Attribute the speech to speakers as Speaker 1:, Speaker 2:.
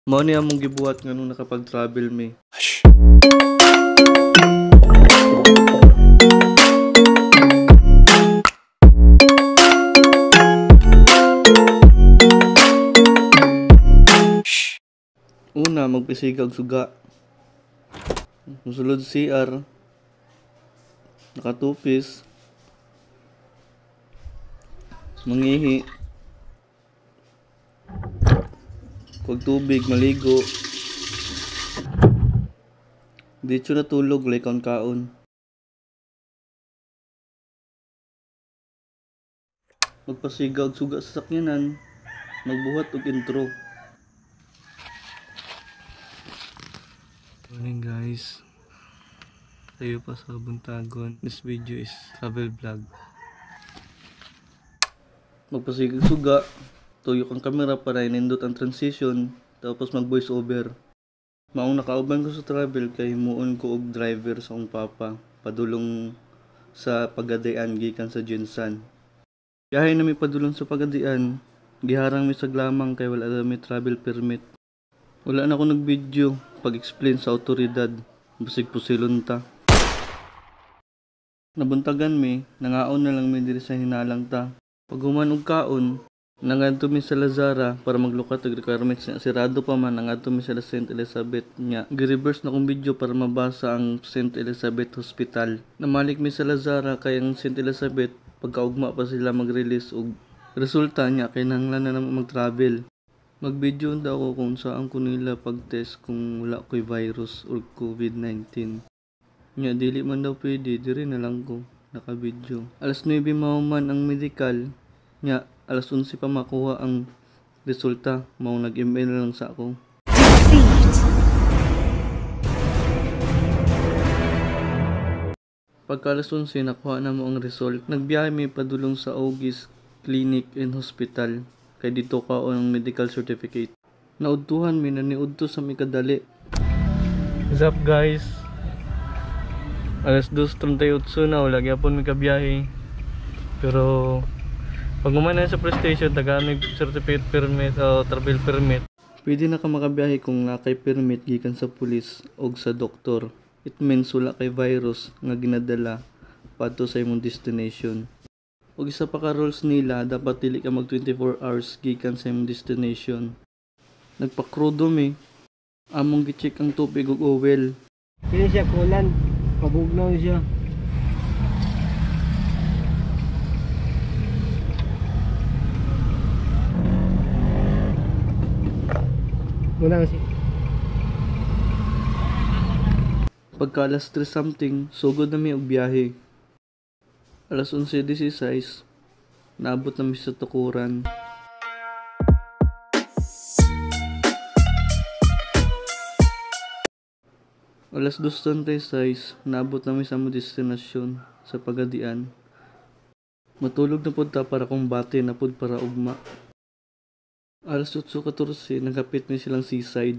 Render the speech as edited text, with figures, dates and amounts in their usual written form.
Speaker 1: Mao ni among gibuhat nganong nakapag-travel mi. Una, magpisiga og suga. Musulod CR. Nakatupis. Mangihi. Kuhag tubig, maligo. Diretso natulog, walay kaon-kaon. Magpasiga og suga sa sakyanan, magbuhat og intro. Morning guys. Tayo pa sa Buntagon. This video is travel vlog. Magpasigag suga, tuyok ang kamera para inindot ang transition, tapos mag voice over. Maong nakauban ko sa travel kay himuon ko og driver sa akong papa padulong sa Pagadian gikan sa Jensan. Biyahe na mi padulong sa Pagadian, giharang mi sa Glamang kay wala mi travel permit. Wala na ako nag-video pag-explain sa awtoridad, basig pusilon ta. Nabuntagan mi, nangaon na lang mi diri sa hinalang ta. Pag human og kaon, nangadto mi sa Lazara para maglukat og requirements niya. Sirado pa man, nangadto mi sa St. Elizabeth niya. Gi-reverse na kong video para mabasa ang St. Elizabeth Hospital. Namalik mi sa Lazara kay ang St. Elizabeth pagkaugma pa sila mag-release og resulta niya kinahanglan na namo mag-travel. Mag-video unta ako kung saan ko nila pag-test kung wala ko'y virus or COVID-19. Nya dili man daw pwede, diri na lang ko naka-video. Alas 9 mahuman ang medical, nya alas 11 pa makuha ang resulta, mao nag-email na lang sa ako.
Speaker 2: Defeat.
Speaker 1: Pagka alas 11 nakuha na mo ang result. Nagbiyahe mi padulong sa Augis Clinic and Hospital kay dito kaon ang medical certificate. Naudtuhan mi na niudto sa mi kadali. What's up guys? Alas 2:38 na, wala gyapon mi kabiyahe. Pero pag human na sa PlayStation, tagaan mi certificate permit o travel permit. Pwede na ka makabiyahe kung naa kay permit gikan sa pulis og sa doktor. It means wala kay virus nga ginadala padto sa imong destination. Og isa pa ka rules nila, dapat dili ka mag 24 hours gikan sa imong destination. Nagpakrudo mi. Among gi-check ang tubig ug oil.
Speaker 3: Kini siya kulan, pabugnaw siya. Muna kasi.
Speaker 1: Pagka alas 3 something, sugod na mi og biyahe. Alas 11:16, naabot na mi sa tukuran. Alas 2:36, naabot na mi sa among destinasyon sa Pagadian. Matulog na pud ta para kumbate na pud para ugma. Alas 8:14, nagapit mi silang seaside.